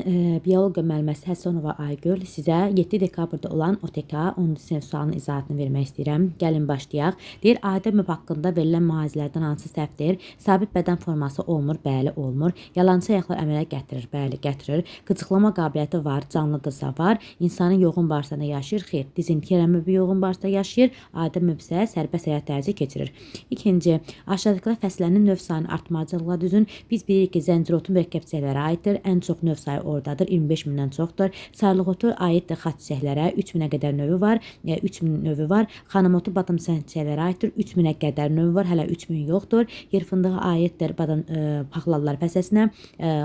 Biologiya müəlliməsi Həsənova Aygül sizə 7 dekabrda olan OTK 10-cu sinif sualının izahatını vermək istəyirəm. Gəlin başlayaq. Deyir, Adəm haqqında verilən mühazirələrdən hansı səhvdir? Sabit bədən forması olmur, bəli, olmur. Yalançı ayaqlar əmələ gətirir, bəli, gətirir. Qıcıqlama qabiliyyəti var, canlıdırsa var. İnsanın yoğun bağırsağında yaşayır, xeyr. Dizentera amöbü yoğun bağırsaqda yaşayır, Adəm isə sərbəst həyat tərzi keçirir. İkinci, aşağıdakılar fəsillərinin növ sayını artmacılıqla düzün. Biz bilirik ki, zəncirotu mürəkkəb çiçəklərə aiddir. Ən çox növ sayı oradadır. 25 mindən çoxdur. Sarılıq otu aiddir xaç çiçəklərə. 3000-ə qədər növü var. 3000 növü var. Xanım otu badamsan çiçəklərə aiddir. 3000-ə qədər növü var. Hələ 3000 yoxdur. Yer fındığı aiddir badam paxlallar fəsləsinə.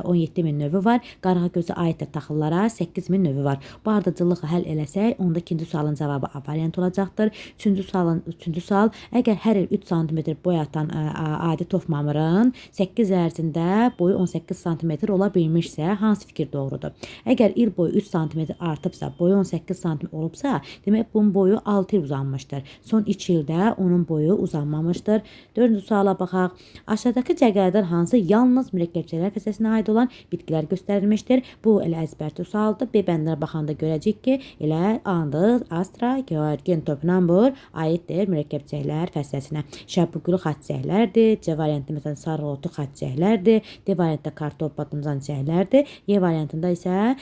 17 min növü var. Qarğa gözü aiddir taxıllara. 8000 növü var. Bu ardıcıllıqla həll eləsək, onda ikinci sualın cavabı A variantı olacaqdır. Üçüncü sual, əgər hər il 3 sm boy atan adi tof mamırın 8 ərzində boyu 18 sm ola bilmişsə, hansı fikir doğrudur? Əgər il boyu 3 sm artıbsa, boyu 18 sm olubsa, demək bunun boyu 6 il uzanmışdır. Son 2 ildə onun boyu uzanmamışdır. Dördüncü suala baxaq. Aşağıdakı cədvəllərdən hansı yalnız mürəkkəbçələr fəsləsinə aid olan bitkilər göstərilmişdir? Bu elə əzbərçi sualdır. B bəndinə baxanda görəcəyik ki, elə andız, astra, gheorghin, topinambur aiddir mürəkkəbçəklər fəsləsinə. Şəbbuqulu xaç çiçəklərdir. C variantı məsələn sarı otu xaç çiçəklərdir. D variantda kartof, badımcan çiçəklərdir. E variantında isə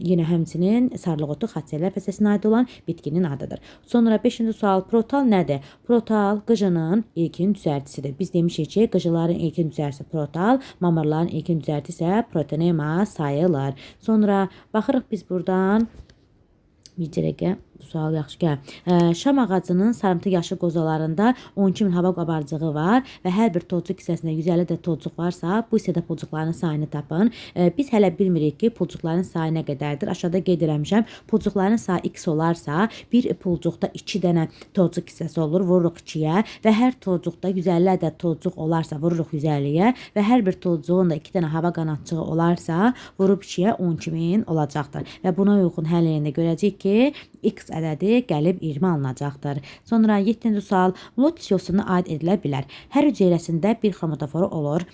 yenə həmçinin sarılıq otu xaç çiçəklər fəsləsinə aid olan bitkinin adıdır. Sonra 5-ci sual, protal nədir? Protal qıcının ilkin düzəltisidir. Biz demişik ki, qıcıların ilkin düzəltisi protal, mamırların ilkin düzəltisi isə protonema sayılır. Sonra baxırıq biz buradan bir dəqiqə, bu sual yaxşı gəl. Şam ağacının sarımtıl yaşıl qozalarında 12 min hava qabarcığı var və hər bir tozcuq hissəsində 150 də tozcuq varsa, bu hissədə pulcuqların sayını tapın. Biz hələ bilmirik ki, pulcuqların sayı nə qədərdir. Aşağıda qeyd eləmişəm. Pulcuqların sayı x olarsa, bir pulcuqda 2 dənə tozcuq hissəsi olur. Vururuq 2-yə və hər tozcuqda 150 ədəd tozcuq olarsa, vururuq 150-yə və hər bir tozcuğun da 2 dənə hava qanadçığı olarsa, vurub 2-yə 12 min olacaqdır. Və buna uyğun həll eləyəndə görəcəyik ki, x ədədi gəlib 20 alınacaqdır. Sonra 7-ci sual, lotus yosuna aid edilə bilər. Hər hüceyrəsində bir xromatoforu olur.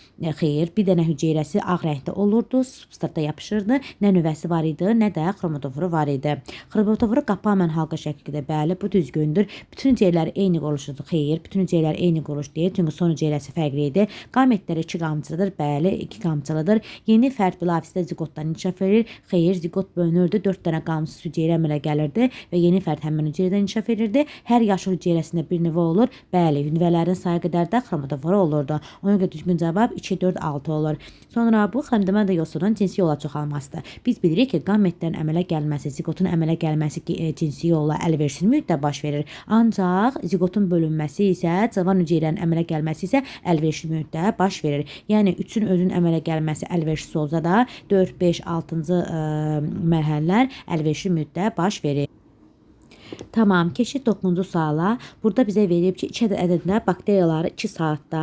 Xeyr, bir dənə hüceyrəsi ağ rəngdə olurdu, substrata yapışırdı. Nə nüvəsi var idi, nə də xromatoforu var idi. Xromatoforu qapanmayan halqa şəklində, bəli, bu düzgündür. Bütün hüceyrələr eyni quruluşudur. Xeyr, bütün hüceyrələr eyni quruluş deyil, çünki son hüceyrəsi fərqli idi. Qametləri iki qamçılıdır, bəli, iki qamçılıdır. Yeni fərd bilavasitə ziqotdan inkişaf edir. Xeyr, ziqot bölünürdü, 4 dənə qamçısız hüceyrə əmələ gəlirdi və yeni fərd həmin hüceyrədən inkişaf edirdi. Hər yaşıl hüceyrəsində bir nüvə olur. Bəli, nüvələrin sayı qədər də xromatoforu olurdu. Ona görə düzgün cavab 2, 4, 6 olur. Sonra bu xlamidомада yosunun cinsi yolla çoxalmasıdır. Biz bilirik ki, qametlərin əmələ gəlməsi, ziqotun əmələ gəlməsi cinsi yolla əlverişsiz mühitdə baş verir. Ancaq ziqotun bölünməsi isə, cavan hüceyrənin əmələ gəlməsi isə əlverişli mühitdə baş verir. Yəni 3-ün özünün əmələ gəlməsi əlverişsiz olsa da 4, 5, 6-cı mərhələlər əlverişli mühitdə baş verir. Tamam, keçdik 9-cu suala. Burada bizə verib ki, 2 ədədində bakteriyaları 2 saatda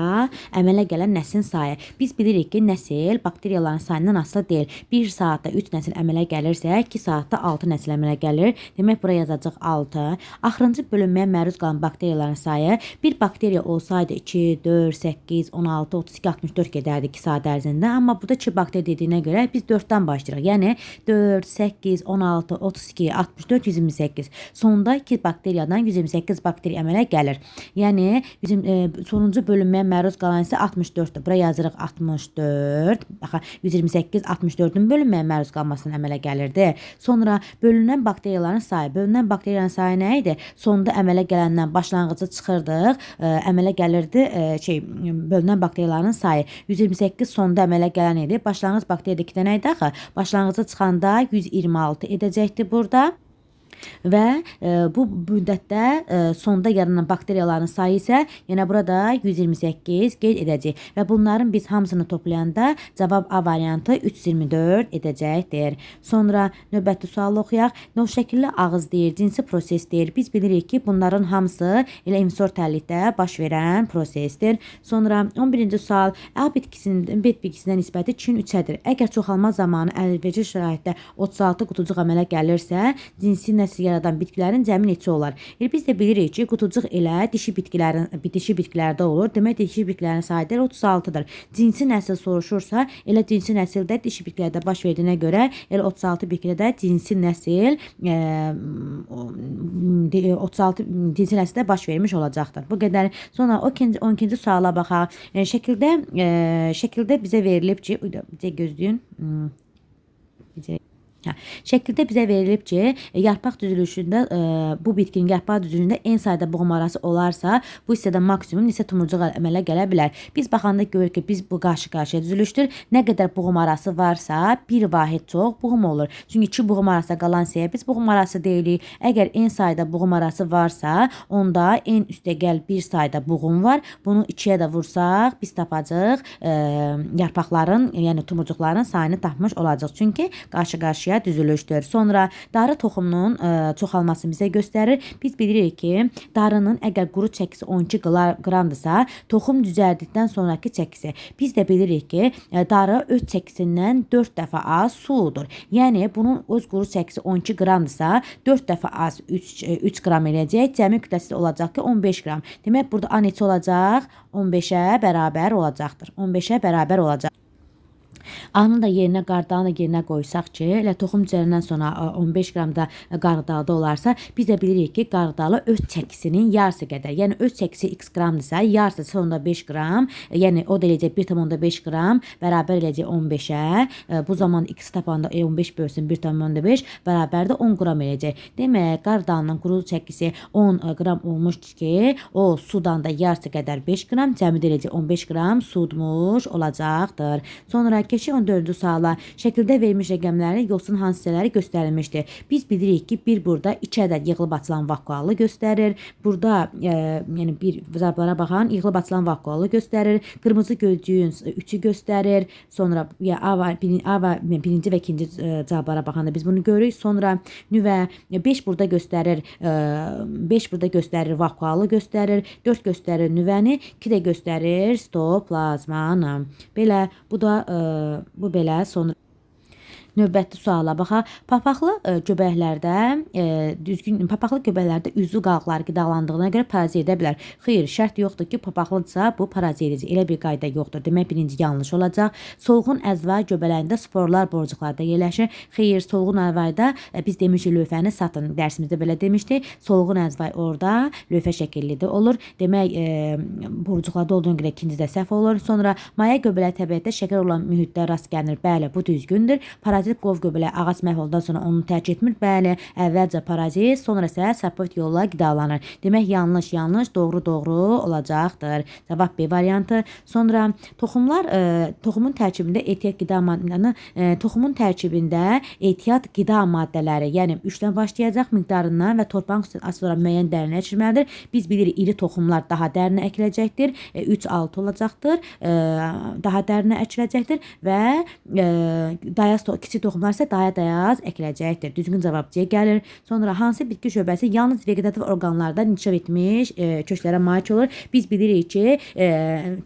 əmələ gələn nəslin sayı. Biz bilirik ki, nəsil bakteriyaların sayından asılı deyil. 1 saatda 3 nəsil əmələ gəlirsə, 2 saatda 6 nəsil əmələ gəlir. Demək, bura yazacaq 6. Axırıncı bölünməyə məruz qalan bakteriyaların sayı, bir bakteriya olsaydı 2, 4, 8, 16, 32, 64 gedərdi 2 saat ərzində. Amma burada 2 bakteriya dediyinə görə biz 4-dən başlayırıq. Yəni 4, 8, 16, 32, 64, 128. Sonda 2 bakteriyadan 128 bakteriya əmələ gəlir. Yəni bizim sonuncu bölünməyə məruz qalan isə 64-dür. Bura yazırıq 64. Bax, 128 64-ün bölünməyə məruz qalmasından əmələ gəlirdi. Sonra bölünən bakteriyaların sayı. Bölünən bakteriyaların sayı nə idi? Sonda əmələ gələndən başlanğıcı çıxırdıq. Əmələ gəlirdi bölünən bakteriyaların sayı. 128 sonda əmələ gələn idi. Başlanğıc bakteriyada 2 dənə idi axı. Başlanğıcı çıxanda 126 edəcəkdi burada. Və bu müddətdə sonda yaranan bakteriyaların sayı isə yenə burada 128 qeyd edəcək. Və bunların biz hamısını toplayanda cavab A variantı 324 edəcəkdir. Sonra növbəti sualı oxuyaq. Nov şəkilli ağız deyir, cinsi proses deyir. Biz bilirik ki, bunların hamısı elə infisor tərlikdə baş verən prosesdir. Sonra 11-ci sual, A bitkisinin B bitkisinə nisbəti 2-nin 3-ədir. Əgər çoxalma zamanı əlverişli şəraitdə 36 qutucuq əmələ gəlirsə, cinsi nəsil yaradan bitkilərin cəmi neçə olar? Biz də bilirik ki, qutucuq elə dişi bitkilərdə olur. Demək, dişi bitkilərin sayı 36-dır. Cinsi nəsil soruşursa, elə cinsi nəsildə dişi bitkilərdə baş verdiyinə görə elə 36 bitkidə də cinsi nəsil 36 cinsi nəsildə baş vermiş olacaqdır. Bu qədər. Sonra 12-ci suala baxaq. Şəkildə bizə verilib ki, bizə gözləyin. Şəkildə bizə verilib ki, yarpaq düzülüşündə bu bitkinin yarpaq düzülüşündə en sayda buğum arası olarsa, bu hissədə maksimum neçə tumurcuq əmələ gələ bilər. Biz baxanda görürük ki, biz bu qarşı-qarşıya düzülüşdür. Nə qədər buğum arası varsa, bir vahid çox buğum olur. Çünki 2 buğum arası qalan hissəyə biz buğum arası deyilik. Əgər en sayda buğum arası varsa, onda en üstəgəl bir sayda buğum var. Bunu 2-yə də vursaq, biz tapacaq yarpaqların, yəni tumurcuqların sayını tapmış olacaq. Çünki qarşı-qarşıya düzülüşdür. Sonra darı toxumunun çoxalmasını bizə göstərir. Biz bilirik ki, darının əgər quru çəkisi 12 qramdırsa, toxum düzəldikdən sonraki çəkisi. Biz də bilirik ki, darı öz çəkisindən 4 dəfə az sudur. Yəni, bunun öz quru çəkisi 12 qramdırsa, 4 dəfə az 3 qram eləyəcək. Cəmi kütləsi olacaq ki, 15 qram. Demək, burada A neçə olacaq? 15-ə bərabər olacaqdır. 15-ə bərabər olacaq. A-nın da yerinə, qardalın da yerinə qoysaq ki, elə toxum düzələndən sonra 15 qram da qardalı olarsa, biz də bilirik ki, qardalı öz çəkisinin yarısı qədər. Yəni, öz çəkisi x qramdırsa, yarısı 0,5 qram, yəni o da eləyəcək 1,5 qram, bərabər eləyəcək 15-ə. Bu zaman x tapanda 15 bölsün 1,5 bərabər də 10 qram eləyəcək. Demək, qardalının quru çəkisi 10 qram olmuşdur ki, o sudan da yarısı qədər 5 qram, cəmi də eləyəcək 15 qram sudmuş olacaqdır. Sonra keçək 14-cü suala. Şəkildə verilmiş rəqəmlərin yosun hansı hissələri göstərilmişdir? Biz bilirik ki, bir burada 2 ədəd yığılıb açılan vakualı göstərir. Burada yəni bir cavablara baxan yığılıb açılan vakualı göstərir. Qırmızı gözlüyün 3-ü göstərir. Sonra ya A və birinci və ikinci cavablara baxanda biz bunu görürük. Sonra nüvə 5 burada göstərir. 5 burada göstərir vakualı göstərir. 4 göstərir nüvəni, 2 də göstərir sitoplazmanı. Belə bu da bu belə. Sonra növbəti suala baxaq. Papaqlı göbəklərdə düzgün papaqlı göbəklərdə üzvü qalıqları qidalandığına görə parazit edə bilər. Xeyr, şərt yoxdur ki, papaqlıdırsa bu parazit edəcək. Elə bir qayda yoxdur. Demək, birinci yanlış olacaq. Solğun əzva göbələyində sporlar borucuqlarda yerləşir. Xeyr, solğun əzvayda biz demişik lövhəni satın. Dərsimizdə belə demişdik. Solğun əzvay orada lövhə şəkilli də olur. Demək, borucuqlarda olduğuna görə ikinci də səhv olur. Sonra maya göbələyi təbiətdə şəkər olan mühitdə rast gəlinir. Bəli, bu düzgündür. Parazit qov göbələyi ağac məhv olduqdan sonra onu tərk etmir. Bəli, əvvəlcə parazit, sonra isə saprofit yolla qidalanır. Demək, yanlış, yanlış, doğru, doğru olacaqdır. Cavab B variantı. Sonra toxumlar, toxumun tərkibində ehtiyat qida maddələri, toxumun tərkibində ehtiyat qida maddələri, yəni 3-dən başlayacaq miqdarından və torpağın xüsusi asid olaraq müəyyən dərinə əkilməlidir. Biz bilirik, iri toxumlar daha dərinə əkiləcəkdir. 3-6 olacaqdır. Daha dərinə əkiləcəkdir və dayaz kiçik toxumlar isə daha dayaz əkiləcəkdir. Düzgün cavab C gəlir. Sonra hansı bitki şöbəsi yalnız vegetativ orqanlarda inkişaf etmiş köklərə malik olur? Biz bilirik ki,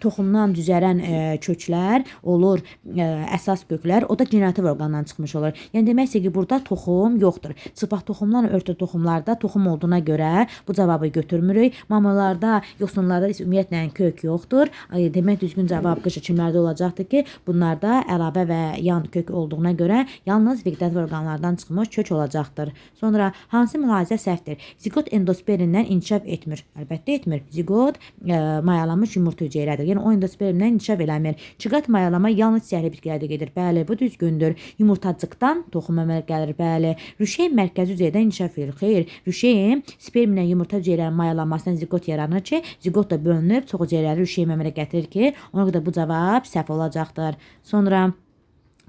toxumdan düzələn köklər olur, əsas köklər, o da generativ orqandan çıxmış olur. Yəni demək ki, burada toxum yoxdur. Çıplaq toxumlar, örtü toxumlarda toxum olduğuna görə bu cavabı götürmürük. Mamalarda, yosunlarda isə ümumiyyətlə kök yoxdur. Demək, düzgün cavab qış kimlərdə olacaqdır ki, bunlarda əlavə və yan kök olduğuna görə yalnız vegetativ orqanlardan çıxmış kök olacaqdır. Sonra hansı mülahizə səhvdir? Ziqot endospermdən inkişaf etmir. Əlbəttə etmir. Ziqot mayalanmış yumurta hüceyrədir. Yəni o endospermdən inkişaf eləmir. Çıqat mayalama yalnız çiçəkli bitkilərdə gedir. Bəli, bu düzgündür. Yumurtacıqdan toxum əmələ gəlir. Bəli. Rüşeym mərkəzi hüceyrədən inkişaf edir. Xeyr, rüşeym spermlə yumurta hüceyrələrinin mayalanmasından ziqot yaranır ki, ziqot da bölünüb çox hüceyrəli rüşeym əmələ gətirir ki, ona görə bu cavab səhv olacaqdır. Sonra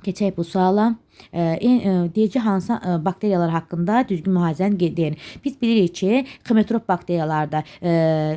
keçək bu suala. Deyir ki, hansı bakteriyalar haqqında düzgün mühazirəni deyin. Biz bilirik ki, xemotrop bakteriyalarda,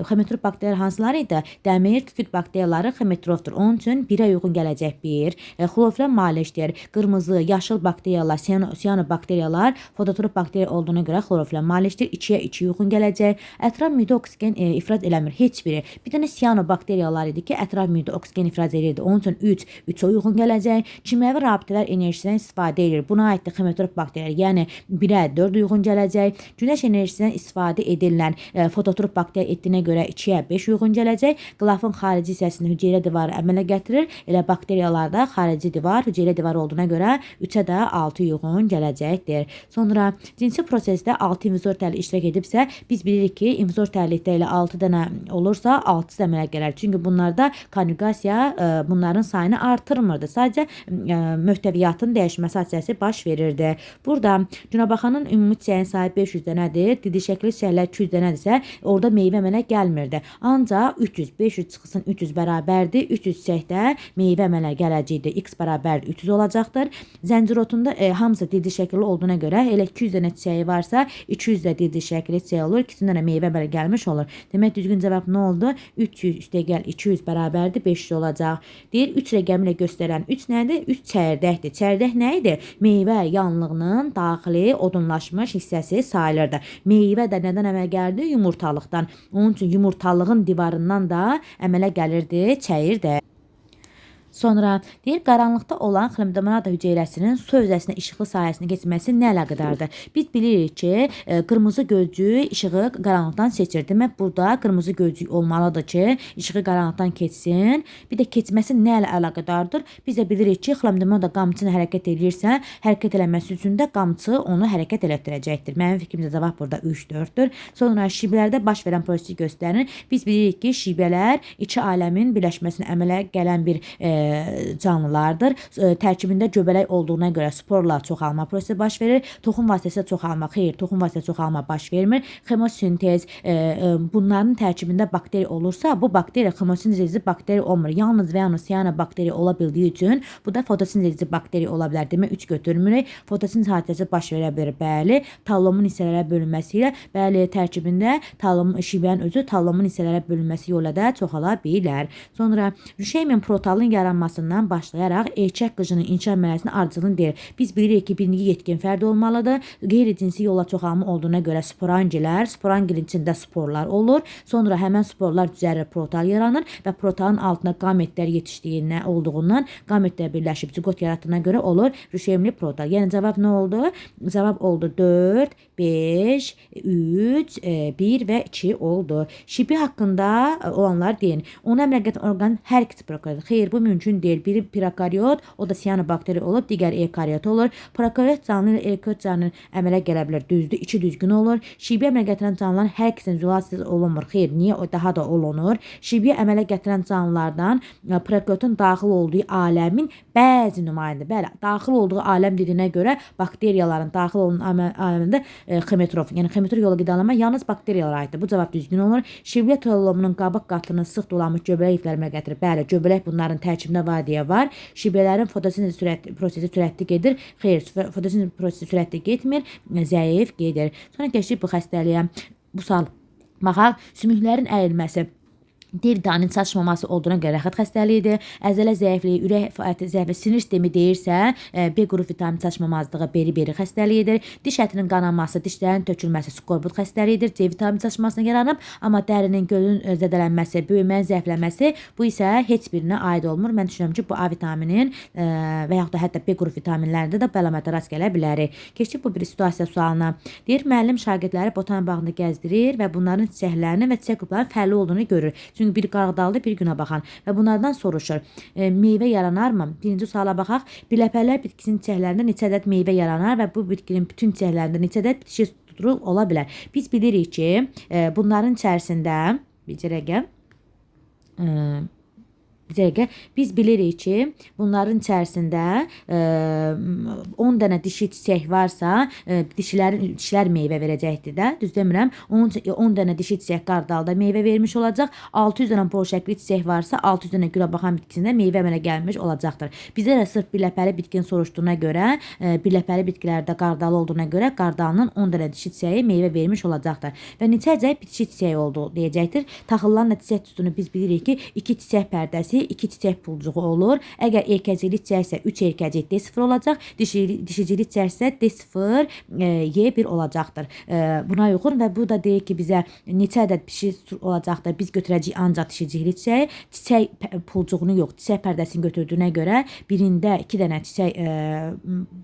xemotrop bakteriyalar hansıları idi? Dəmir, kükürt bakteriyaları xemotrofdur. Onun üçün 1-ə uyğun gələcək 1. Xlorofil maliçdir. Qırmızı, yaşıl bakteriyalar, siyanobakteriyalar fototrop bakteriya olduğuna görə xlorofil maliçdir. 2-yə 2 uyğun gələcək. Ətraf mühitdə oksigen ifraz eləmir heç biri. Bir dənə siyanobakteriyalar idi ki, ətraf mühitdə oksigen ifraz edirdi. Onun üçün 3, 3-ə uyğun gələcək. Kimyəvi rabitələr enerjisindən istifadə istifadə edir. Buna aiddir xemotrop bakteriyalar. Yəni 1-ə 4 uyğun gələcək. Günəş enerjisindən istifadə edilən fototrop bakteriya etdiyinə görə 2-yə 5 uyğun gələcək. Qılafın xarici hissəsini hüceyrə divarı əmələ gətirir. Elə bakteriyalarda xarici divar hüceyrə divarı olduğuna görə 3-ə də 6 uyğun gələcəkdir. Sonra cinsi prosesdə 6 infuzor təli iştirak edibsə, biz bilirik ki, infuzor tərlikdə elə 6 dənə olursa, 6 əmələ gələr. Çünki bunlarda konjugasiya bunların sayını artırmırdı. Sadəcə möhtəviyyatın dəyişməsi hadisəsi baş verirdi. Burada günəbaxanın ümumi çiçəyin sayı 500 dənədir. Didi şəkilli çiçəklər 200 dənədirsə, orada meyvə əmələ gəlmirdi. Ancaq 300, 500 çıxsın 300 bərabərdir. 300 çiçəkdə meyvə əmələ gələcəkdir. X bərabərdir 300 olacaqdır. Zəncirotunda hamısı didi şəkilli olduğuna görə elə 200 dənə çiçəyi varsa, 200 də didi şəkilli çiçək olur. 200 dənə meyvə əmələ gəlmiş olur. Demək düzgün cavab nə oldu? 300 üstəgəl 200 bərabərdir 500 olacaq. Deyir 3 rəqəmi ilə göstərən 3 nədir? 3 çəyirdəkdir. Çəyirdək nə idi? Meyvə yanlığının daxili odunlaşmış hissəsi sayılırdı. Meyvə də nədən əmələ gəldi? Yumurtalıqdan. Onun üçün yumurtalığın divarından da əmələ gəlirdi çəyirdək. Sonra deyir qaranlıqda olan xlamidmonada hüceyrəsinin su hövzəsinə işıqlı sahəsini keçməsi nə əlaqədardır? Biz bilirik ki, qırmızı gözcük işığı qaranlıqdan seçir. Demək burada qırmızı gözcük olmalıdır ki, işığı qaranlıqdan keçsin. Bir də keçməsi nə ilə əlaqədardır? Biz də bilirik ki, xlamidmonada qamçı ilə hərəkət eləyirsə, hərəkət eləməsi üçün də qamçı onu hərəkət elətdirəcəkdir. Mənim fikrimcə cavab burada 3-4-dür. Sonra şibələrdə baş verən prosesi göstərir. Biz bilirik ki, şibələr iki aləmin birləşməsinə əmələ gələn bir canlılardır. Tərkibində göbələk olduğuna görə sporla çoxalma prosesi baş verir. Toxum vasitəsilə çoxalma, xeyr, toxum vasitəsilə çoxalma baş vermir. Xemosintez, bunların tərkibində bakteri olursa, bu bakteriya xemosintez edici bakteri olmur. Yalnız və yalnız sianobakteri ola bildiyi üçün bu da fotosintez edici bakteri ola bilər. Demək 3 götürmürük. Fotosintez hadisəsi baş verə bilər. Bəli, tallomun hissələrə bölünməsi ilə, bəli, tərkibində tallom şibənin özü tallomun hissələrə bölünməsi yolu ilə də çoxala bilər. Sonra rüşeymin protalın yaranmasından başlayaraq erkək qıcının inkişaf mərhələsinin ardıcılığını deyir. Biz bilirik ki, birinci yetkin fərd olmalıdır. Qeyri-cinsi yolla çoxalma olduğuna görə sporangilər, sporangilin içində sporlar olur. Sonra həmən sporlar düzəlir, protal yaranır və protalın altında qametlər yetişdiyindən olduğundan qametlər birləşib ziqot yaratdığına görə olur rüşeymli protal. Yəni cavab nə oldu? Cavab oldu 4, 5, 3, 1 və 2 oldu. Şibi haqqında olanlar deyin. Ona əmələ gətirən orqan hər ikisi prokariot. Xeyr, bu mümkün deyil. Biri prokariot, o da sianobakteri olub, digəri eukariot olur. Prokariot canlı ilə eukariot canlı əmələ gələ bilər. Düzdür, iki düzgün olur. Şibi əmələ gətirən canlıların hər ikisinin izolasiya olunmur. Xeyr, niyə o daha da olunur? Şibi əmələ gətirən canlılardan prokariotun daxil olduğu aləmin bəzi nümayəndə, bəli, daxil olduğu aləm dediyinə görə bakteriyaların daxil olan aləmində xemotrof, yəni xemotrof yola qidalanma yalnız bakteriyalara aiddir. Bu cavab düzgün olur. Şibiyə tollomunun qabıq qatını sıx dolanmış göbələk ifləri əmələ gətirir. Bəli, göbələk bunların tərkibində var deyə var. Şibiələrin fotosintez prosesi sürətli gedir. Xeyr, fotosintez prosesi sürətli getmir, zəif gedir. Sonra keçdik bu xəstəliyə. Bu sual baxaq, sümüklərin əyilməsi. D vitaminin çatışmaması olduğuna görə raxat xəstəliyidir. Əzələ zəifliyi, ürək fəaliyyəti zəifliyi, sinir sistemi deyirsə, B qrup vitamin çatışmamazlığı beri-beri xəstəliyidir. Diş ətinin qanaması, dişlərin tökülməsi skorbut xəstəliyidir. C vitamini çatışmasına yaranıb, amma dərinin, gözün zədələnməsi, böyümənin zəifləməsi bu isə heç birinə aid olmur. Mən düşünürəm ki, bu A vitaminin və yaxud da hətta B qrup vitaminlərində də bu əlamətə rast gələ bilərik. Keçdik bu bir situasiya sualına. Deyir, müəllim şagirdləri botanik bağında gəzdirir və bunların çiçəklərinin və çiçək qruplarının fərqli olduğunu görür. Çünki bir qarğıdalı, bir günəbaxan və bunlardan soruşur. Meyvə yaranarmı? Birinci suala baxaq. Biləpərlər bitkisinin çiçəklərində neçə ədəd meyvə yaranar və bu bitkinin bütün çiçəklərində neçə ədəd bitişik strukturu ola bilər? Biz bilirik ki, bunların içərisində bir dəqiqə bir dəqiqə. Biz bilirik ki, bunların içərisində 10 dənə dişi çiçək varsa, dişilər meyvə verəcəkdir də. Düz demirəm? Onun üçün 10 dənə dişi çiçək qardalda meyvə vermiş olacaq. 600 dənə bor şəkli çiçək varsa, 600 dənə güləbaxan bitkisində meyvə əmələ gəlmiş olacaqdır. Bizə də sırf birləpəli bitkini soruşduğuna görə, birləpəli bitkilərdə qardalı olduğuna görə qardalının 10 dənə dişi çiçəyi meyvə vermiş olacaqdır. Və neçə ədəd bitişik çiçəyi oldu deyəcəkdir. Taxılların da çiçək tutunu biz bilirik ki, 2 çiçək pərdəsi, pərdəsi, 2 çiçək pulcuğu olur. Əgər erkəcikli çiçəksə 3 erkəcik D0 olacaq, dişicikli çiçəksə D0 Y1 olacaqdır. Buna uyğun və bu da deyir ki, bizə neçə ədəd pişik olacaqdır. Biz götürəcəyik ancaq dişicikli çiçəyi, çiçək pulcuğunu yox, çiçək pərdəsini götürdüyünə görə birində 2 dənə çiçək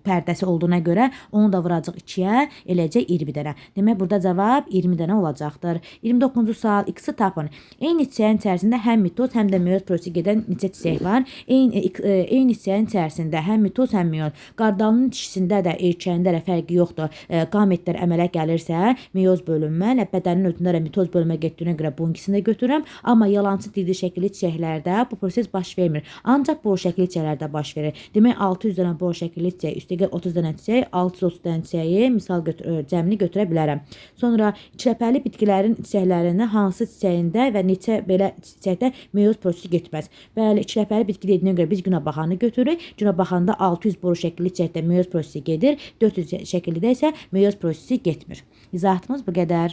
pərdəsi olduğuna görə onu da vuracaq 2-yə, eləcək 20 dənə. Demək burada cavab 20 dənə olacaqdır. 29-cu sual, X-i tapın. Eyni çiçəyin içərisində həm mitoz, həm də meyoz prosesi gedən neçə çiçək var? Eyni çiçəyin içərisində həm mitoz, həm meyoz. Qardalının dişisində də, erkəyində də fərqi yoxdur. Qametlər əmələ gəlirsə, meyoz bölünmə, elə bədənin özündə də mitoz bölünmə getdiyinə görə bunun ikisini də götürürəm. Amma yalançı dildi şəkilli çiçəklərdə bu proses baş vermir. Ancaq boru şəkilli çiçəklərdə baş verir. Demək 600 dənə boru şəkilli çiçək, üstəgəl 30 dənə çiçək, 630 dənə çiçəyi misal cəmini götürə bilərəm. Sonra çirəpəli bitkilərin çiçəklərində hansı çiçəyində və neçə belə çiçəkdə meyoz prosesi getməz? Bəli, çirəpəli bitki dediyinə görə biz günəbaxanı götürürük. Günəbaxanda 600 boru şəkilli çiçəkdə meyoz prosesi gedir, 400 şəkillidə isə meyoz prosesi getmir. İzahatımız bu qədər.